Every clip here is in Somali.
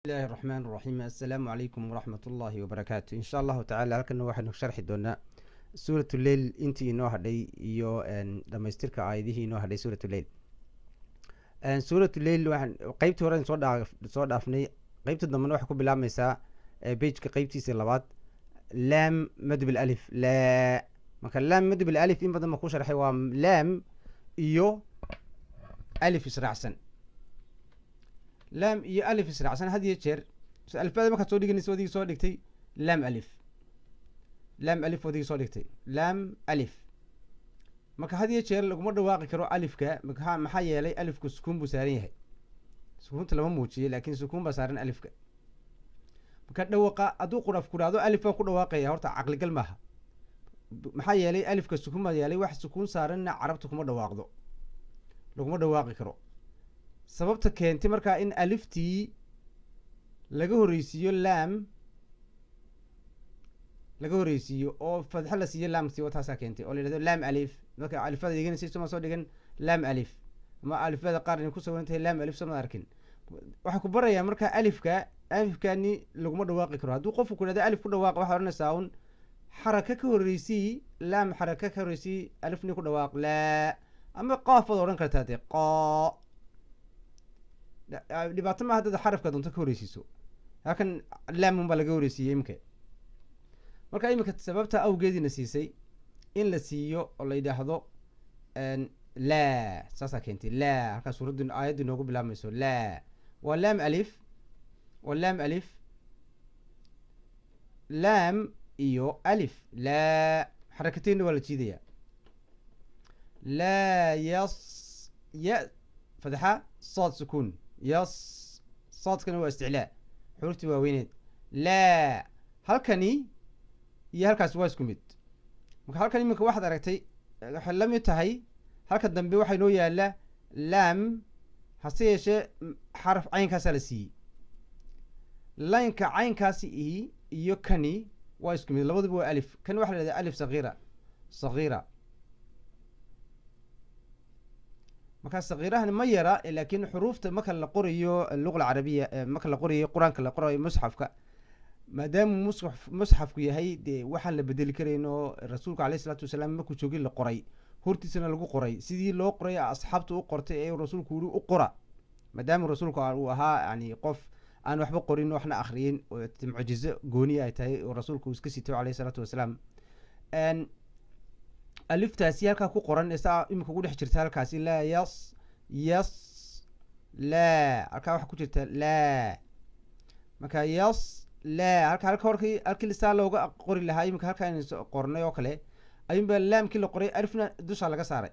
Bismillahi raxmaan raxiim. Assalaamu calaykum waraxmat ullaahi wabarakaatu. Insha Allahu tacala halkana waxaynu sharxi doonaa Suurat Leyl intii inoo hadhay iyo dhamaystirka aayadihii inoo hadhay Suurat Leyl. Suurat Leyl waxaan qeybtii hore soo dhaafnay, qeybta dambena waxay ku bilaabmaysaa pageka qeybtiisa labaad, laam madbil alif laa. Marka laam madbil alif in badan ba ku sharxay, waa laam iyo alif israacsan, laam iyo alif israacsan. Had iyo jeer alifada markaad soo dhiganaysa, wadigii soo dhigtay laam alif, laam alif, wadigii soo dhigtay laam alif. Marka had iyo jeer laguma dhawaaqi karo alifka. Maxaa yeelay alifku sukuun buu saaran yahay, sukuunta lama muujiyo, laakin sukuun baa saaran alifka. Marka dhawaqa hadduu quraf ku dhahdo alif baan ku dhawaaqaya, horta caqligal maaha. Maxaa yeelay alifka sukuun baa yeelay, wax sukuun saaranna Carabta kuma dhawaaqdo, laguma dhawaaqi karo. Sababta keentay markaa in aliftii laga horreysiiyo laam laga horreysiiyo oo fadxo la siiyo laamti wa taasaa keentay oo la yidhahdo laam alif. Marka alifada dhiganaysa soma soo dhigan laam alif, ama alifada qaar inay ku sawiran tahay laam alif, sooma arkin? Waxaa ku barayaa marka alifka, alifkani laguma dhawaaqi karo. Hadduu qofku ku yidhahdo alif ku dhawaaqa, waxaad odhanaysaa un xaraka ka horreysii laam, xaraka ka horreysii alifni, ku dhawaaq laa, ama qaaf baad odhan kartaa dee qoo, dhibaato maaha dada xarafka doonto ka horreysiiso. Halkan laamun baa laga horreysiiyey imika. Marka iminka sababta awgeediina siisay in la siiyo oo la yidhaahdo laa, saasaa keentay laa. Halkaa suuraddu aayaddu inoogu bilaabmayso laa waa laam alif, waa laam alif, laam iyo alif, laa xarakateynna waa la jiidayaa. Laa yas ya fadxa saad sukuun yas, saadkana waa isticlaa, xuruuftii waaweyneed. Laa halkani iyo halkaasi waa isku mid. Marka halkan iminka waxaad aragtay waxay la mid tahay halka dambe waxaa inoo yaala laam, hase yeeshee xaraf caynkaasaa la siiyey. Laynka caynkaasi ihi iyo kani waa isku mid, labaduba waa alif. Kani waxa la yihahda alif sagiira, sagiira. Markaa sagiirahani ma yara, laakiin xuruufta marka la qorayo luqa alcarabiya, marka la qorayo Qur-aanka, la qorayo musxafka, maadaama musxafku yahay dee waxaan la bedeli karayn oo rasuulka aleyh isalaatu wasalaam markuu joogin la qoray, hortiisana lagu qoray sidii loo qoray asxaabta u qortay ee rasuulku yiri u qora, maadaama rasuulku uu ahaa yani qof aan waxba qorin waxna akriyin oo mucjizo gooniya ay tahay oo rasuulku uu iska sito aleyh isalaatu wasalaam. Aliftaasi halkaa ku qoran ee saa iminka ugu dhex jirta halkaasi laa yas yas laa, halkaa waxaa ku jirta laa. Marka yas laa halka halka horkii halkii saa looga qori lahaa iminka halkaa aynu qornay oo kale ayuunbaa laamkii la qoray, alifna dusha laga saaray.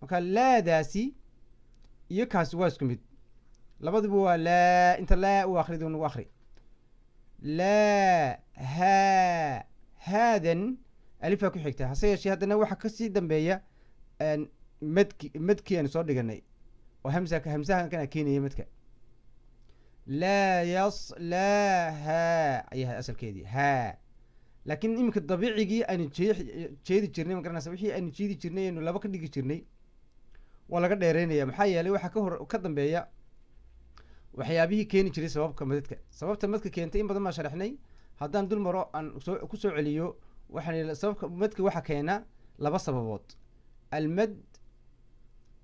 Marka laadaasi iyo kaasi waa isku mid, labaduba waa laa. Inta laa u akrida nagu akri laa haa haadan alifaa ku xigta, hase yeeshee haddana waxaa kasii dambeeya madki, madkii aynu soo dhiganay oo hamsa, hamsahan kana keenaya madka. Laa yas laa haa ayay asalkeedii haa, laakiin iminka dabiicigii aynu jeedi jirnay, ma garanaysa, wixii aynu jeedi jirnay aynu laba ka dhigi jirnay waa laga dheereynaya. Maxaa yeelay waxaa ka hor ka dambeeya waxyaabihii keeni jiray sababka madadka. Sababta madka keentay in badan baan sharaxnay, haddaan dul maro aan soo ku soo celiyo, waxaan sababka madka waxaa keena laba sababood. Almad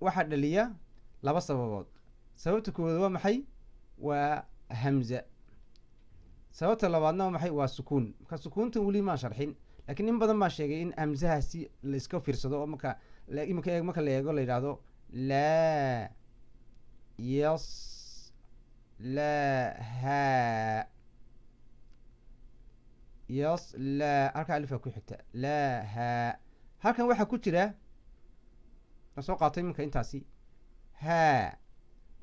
waxaa dhaliya laba sababood. Sababta koowaad waa maxay? Waa hamza. Sababta labaadna waa maxay? Waa sukuun. Marka sukuuntan weli maan sharxin, laakiin in badan baan sheegay in hamzahaasi la iska fiirsado oo marka iminka eeg marka la eego la yidhaahdo laa yas laa haa yas laa, halkaa alifaa ku xigta laa haa. Halkan waxaa ku jira aan soo qaatay iminka intaasi haa,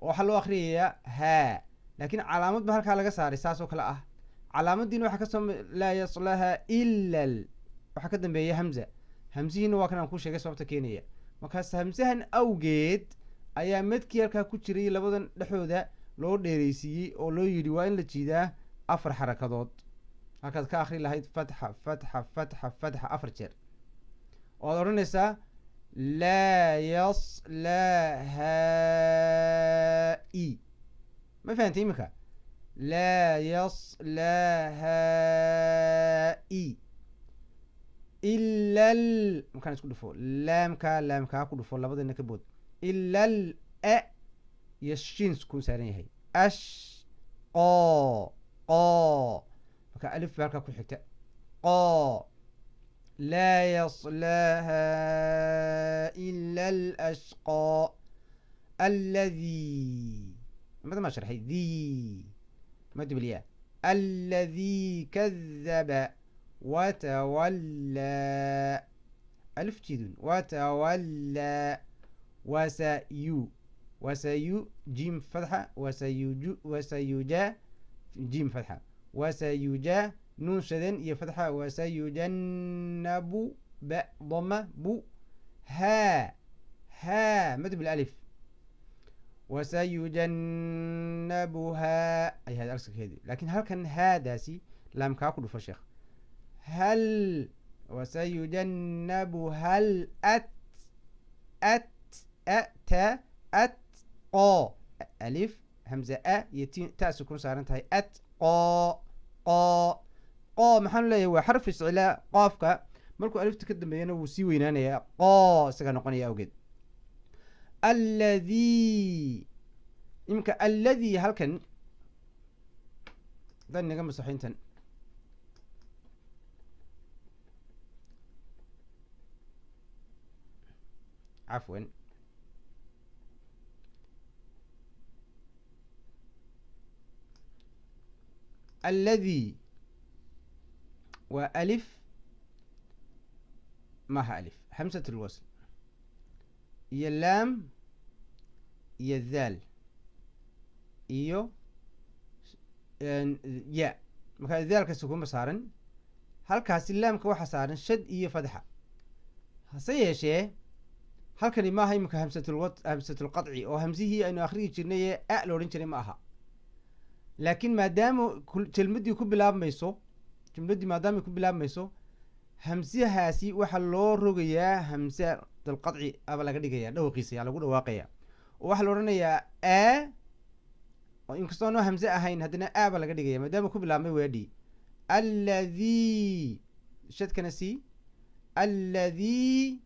oo waxaa loo akriyayaa haa, laakiin calaamad ba halkaa laga saaray saas oo kale ah. Calaamadiina waxaa kasoo laa yaslaha ila waxaa ka dambeeya hamza, hamsihiina waa kan aan ku sheegay sababta keenaya. Markaas hamsahan awgeed ayaa madkii halkaa ku jiray labadan dhexdooda loo dheereysiiyey oo loo yidhi waa in la jiidaa 4 xarakadood, halkaad ka akri lahayd fatxa fatxa fatxa fatxa 4 jeer oo aad odhanaysaa laa yaslaha i. Ma fahantay iminka? Laa yaslaahaa i ila l markaan isku dhufo laamkaa, laamkaa ku dhufo, labadana ka bood. Ila l a iyo shiin sukun saaran yahay. Ash qo qo, marka alif ba halkaa ku xigta. Qo laa yaslaahaa ila alashqaa alladii mada ma sharxay dii madbliya alladii kadaba watawallaa alif jidun watawallaa wasayu wasayu jim fatxa wasayuju wasayuja jim fatxa wasayuja nuun shadan iyo fatxa wasayujannabu ba dama bu haa haa mad bilالif wasayujannabuhaa ay ahayd arsalkeedii, laakiin halkan haadaasi laamkaa ku dhufo sheekh. Hal wasayujannabuha l at at a ta at qo alif hamza a iyo t ta sukun saaran tahay. At qo qo qo maxaanu leeyahay? Waa xarf iscilaa. Qoofka markuu alifta ka dambeeyana wuu sii weynaanayaa, qo isagaa noqonaya awgeed. Alladii iminka alladii halkan haddaan inaga masaxo intan cafwan alladii waa alif maaha alif hamsat lwasl iyo laam iyo thaal iyo ya. Markaa daalka sukuma saaran halkaasi, laamka waxaa saaran shad iyo fadxa. Hase yeeshee halkani maaha iminka hamsatulwa hamsatulqadci oo hamsihii aynu akhriyi jirnay ee a la odhan jiray ma aha, laakiin maadaama jelmadii ku bilaabmayso, jumladdii maadaamay ku bilaabmayso hamsihaasi waxaa loo rogayaa hamsatalqadci aba laga dhigaya dhawaqiisa yaa lagu dhawaaqaya oo waxaa la odhanayaa a oo inkastoo noo hamse ahayn haddana a ba laga dhigaya maadaama ku bilaabmay weedhii. Alladii shadkana c alladii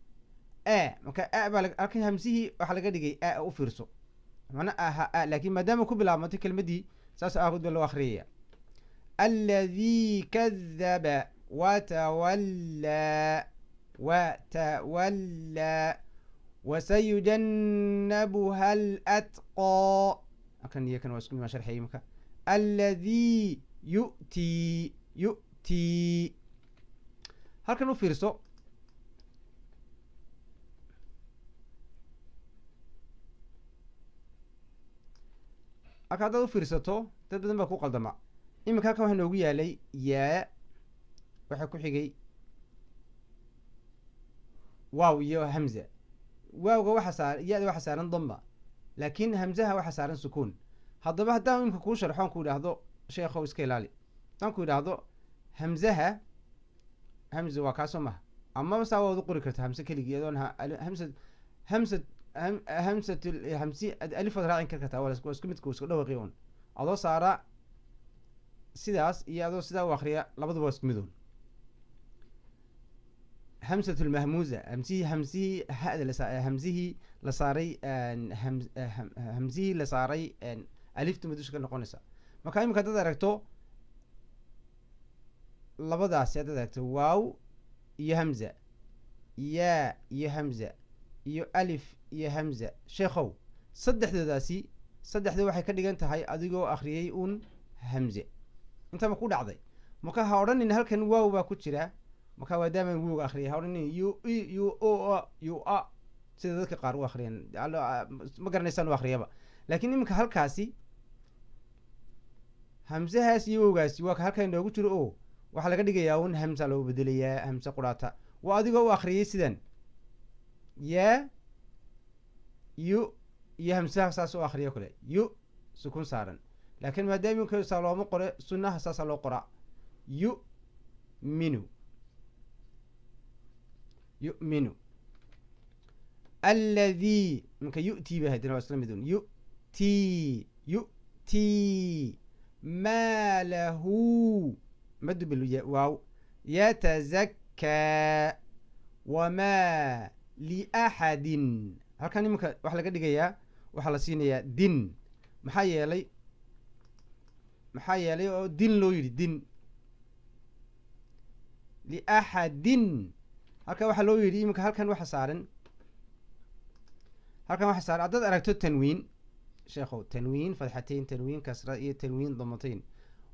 a, marka a baa halkan hamsihii waxaa laga dhigay a. U fiirso, macna aha a, laakiin maadaama ku bilaabmatay kelmaddii saas aagood baa loo akhriyaya. Alladii kadaba watawallaa watawallaa wasayujannabuha alatqaa. Halkan iyo kan waa isku mid, waan sharxayay. Marka alladii yu'tii yu'tii halkan u fiirso. Halka haddaad u fiirsato dad badan baa ku qaldama. Iminka halkan waxaa noogu yaalay yaa, waxaa ku xigay waaw iyo hamza. Waawga waxa saar, ya-da waxaa saaran damba, laakiin hamzaha waxaa saaran sukuun. Haddaba haddaan imika kuu sharxo on ku idhaahdo sheekhow iska ilaali, haddaan ku idhaahdo hamzaha hamza waa kaasoo maha, amaba saa waad u qori kartaa hamse keligii adoon hamsa hamsa hamsat hamsi alifaad raacin kar kartaa, waa isku midka, isku dhawaqi un. Adoo saara sidaas iyo adoo sidaa u akriya labaduba waa isku mid un. Hamsat lmahmuuza hamsihii hamsihii hada la hamsihii la saaray hamsihii la saaray aliftu ma dusha ka noqonaysa. Marka imika haddaad aragto labadaasi, haddaad aragto waaw iyo hamza, yaa iyo hamza iyo alif iyo hamza, sheekhow saddexdoodaasi saddexda waxay ka dhigan tahay adigoo akhriyey uun hamze. Intaba ku dhacday. Marka ha odhanin halkan waaw baa ku jira, marka maadaamaan wowga akhriyay ha odhanin u e u o a u a sida dadka qaar u akhriyaan, ma garanaysaan u akhriyaba. Laakiin iminka halkaasi hamsahaas iyo wowgaasi waa ka halkan inoogu jiro oo waxaa laga dhigayaa un hamsa loo bedelayaa hamse quraata. Waa adigoo u akhriyay sidan yaa yu iyo hamsaha saas u akriyo kale yu sukun saaran, laakiin maadaama iminka saa looma qore, sunnaha saasaa loo qoraa. Yu minu yu'minu alladii minka yu'tii ba haddana waa isla mid un yu'tii yu'tii. Maa lahu madu bilwaaw yatazakkaa wamaa liaxadin. Halkan iminka waxaa laga dhigayaa, waxaa la siinayaa din. Maxaa yeelay, maxaa yeelay oo din loo yidhi din liaxadin? Halkan waxaa loo yidhi iminka halkan waxa saaran, halkan waxa saaran haddaad aragto tanwiin, sheekhow, tanwiin fadxatayn, tanwiin kasra iyo tanwiin damatayn,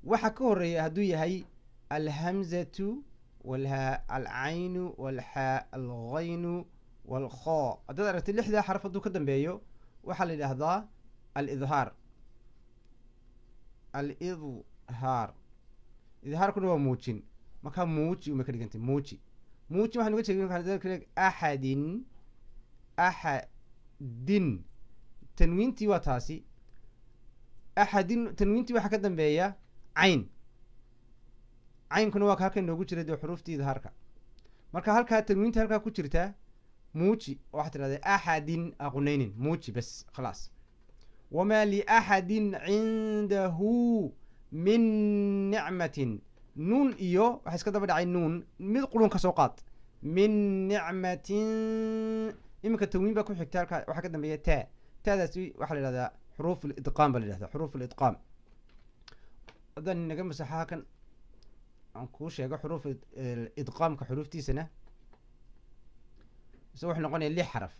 waxa ka horeeya hadduu yahay alhamzatu walhaa alcaynu walxaa alghaynu walkho, haddaad aragto lixdaa xaraf hadduu ka dambeeyo, waxaa la yidhaahdaa alidhaar. Alidhaar, idhaarkuna waa muujin. Markaa muuji umay ka dhigantay muuji. Muuji waxaan uga jeega axadin, axadin tanwiintii waa taasi. Axadin tanwiintii waxaa ka dambeeya cayn, caynkuna waa ka halkan inoogu jira dee xuruuftii idhaarka. Marka halkaa tanwiinta halkaa ku jirta muuji, oo waxaa tidhahdaa axadin, aqunaynin, muuji bas, khalaas. Wamaa liaxadin cindahu min nicmatin. Nuun iyo waxaa iska daba dhacay nuun, mid qurun ka soo qaad. Min nicmatin, iminka tanwiin baa ku xigta halkaa, waxaa ka dambeeya taa. Taadaasi waxaa la yidhahdaa xuruuf alidqaam baa la yidhahdaa, xuruuf alidqaam. Haddaan inaga masaxa halkan aan kuu sheego xuruuf idqaamka xuruuftiisana, ise wuxuu noqonaya lix xaraf.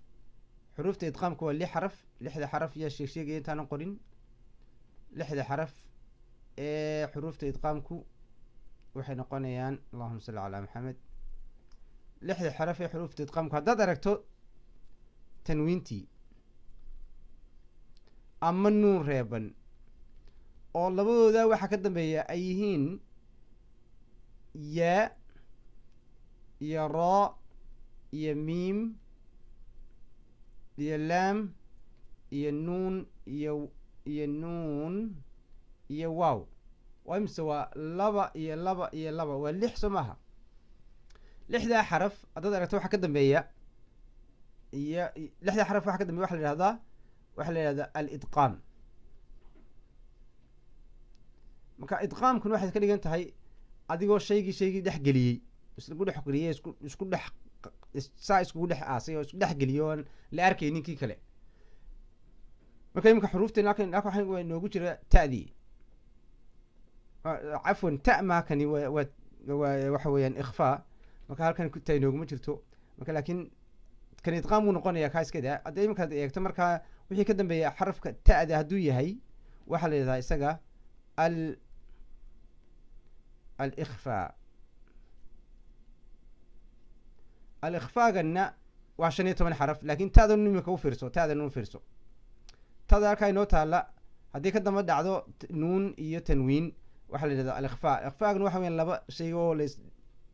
Xuruufta idqaamka waa lix xaraf. Lixda xaraf yaa sheeg sheegaya intaanan qorin? Lixda xaraf ee xuruufta idqaamku waxay noqonayaan, allahuma salli calaa Maxamed, lixda xaraf ee xuruufta idqaamku haddaad aragto tanwiintii ama nuun reeban oo labadooda waxaa ka dambeeya ay yihiin yaa iyo raa iyo miim iyo laam iyo nuun iyo nuun iyo waaw, waa imse? Waa laba iyo laba iyo laba, waa lix, soo maaha? Lixdaa xaraf haddaad aragto waxaa ka dambeeya iyo lixdaa xaraf waxa ka dambeya waxa la yihahdaa, waxaa la yihahdaa alidqaam. Marka idqaamkuna waxay ka dhigan tahay adigoo shaygii dhex geliyey, isku dhex geliyey, isku dhex saa iskugu dhex aasay oo isku dhex geliyey oon la arkaynin kii kale. Marka iminka xuruufteen halkan halkan waxaa inoogu jira ta'dii, cafwan, ta maa kani waa waa waxa weeyaan ikhfaa. Marka halkan ta inooguma jirto. Marka laakiin kan idqaam wuu noqonaya kaa iska daa. Hadda iminkaad eegto, markaa wixii ka dambeeya xarafka ta'da hadduu yahay, waxaa la yidhahdaa isaga al alikhfaa. Alikhfaagana waa 15 xaraf, laakiin ta'da iminka u fiirso, ta'da nun fiirso, ta'da halkaa inoo taala haddii ka damba dhacdo nuun iyo tanwiin, waxaa la yidhahdaa alikhfaa. Ikhfaagana waxa weyan laba shay oo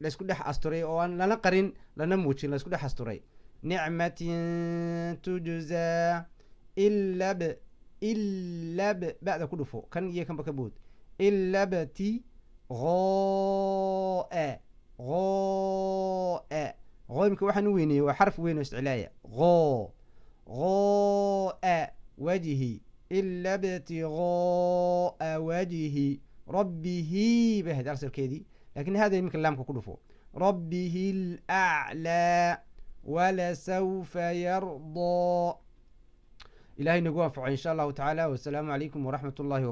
laysku dhex asturay oo aan lana qarin lana muujin, laysku dhex asturay. Nicmatin tujzaa ilab ilab ba'da ku dhufo, kan iyo kanba ka bood. Ilabti ghoa ghoa gho, imika waxaan u weyneyey waa xarf weyn oo isticlaaya. Gho ghoa wajhi ila btiغaa'a wajhi rabbihi bay ahayd asalkeedii, lakin hada iminka laamka ku dhufo. Rabbihi lأclىa walasawfa yarضىa. Ilahay nagu anfaco in sha allahu tacaala. Wasalaamu calaykum waraxmat اllahi wbarakatu.